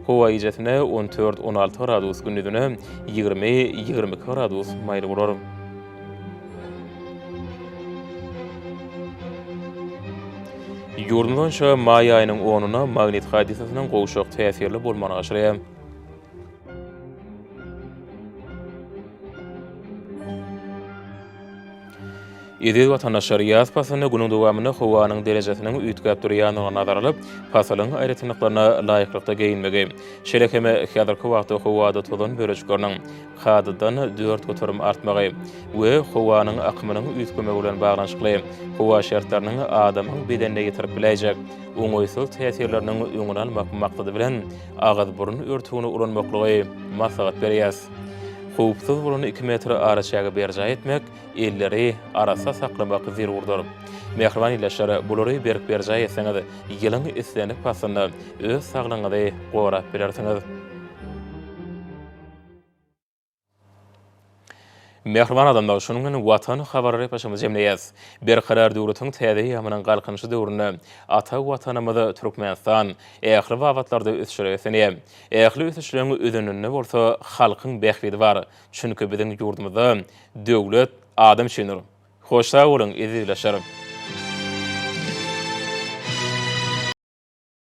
Howa gijesine 14, 16 gradus, gündizine 20, 22 gradus maýyl bolar. Ýurdumyz boýunça maý aýynyň onuna magnit hadysasynyň gowşak täsirli bolmagyna garaşylýar. Eziz watandaşlar, ýaz paslynda günüň dowamynda howanyň derejesiniň üýtgäp durýandygyny nazara alyp, pasylyň aýratynlyklaryna laýyklykda geýinmegi, şeýle hem häzirki wagtda howada tozan bölejikleriniň kadadan 4% artmagy we howanyň akymynyň üýtgemegi bilen baglanyşykly howa şertleriniň adamyň bedenine ýetirip biläýjek oňaýsyz täsirleriniň öňüni almak maksady bilen agyz-burun örtügini ulanmaklygy maslahat berýäris. Howpsuz bolan iki metr araçägi berjaý etmek, elleri arassa saklamak zerurdyr. Mähriban ildeşler, bulary berk berjaý etseňiz, ýylyň islendik paslynda öz saglygyňyzy gorap bilersiňiz. Mähriban adamlar, şunuň bilen Watan habarlar epleşigimizi jemleýäs. Berkarar döwletiň täze eýýamynyň Galkynyşy döwründe ata Watanymyz Türkmenistan ähli babatlarda ösüşlere beslenýär. Ähli ösüşleriň özeninde bolsa halkyň bähbidi bar. Çünki biziň ýurdumyzda döwlet adam üçindir. Hoş sag boluň, eziz ildeşler!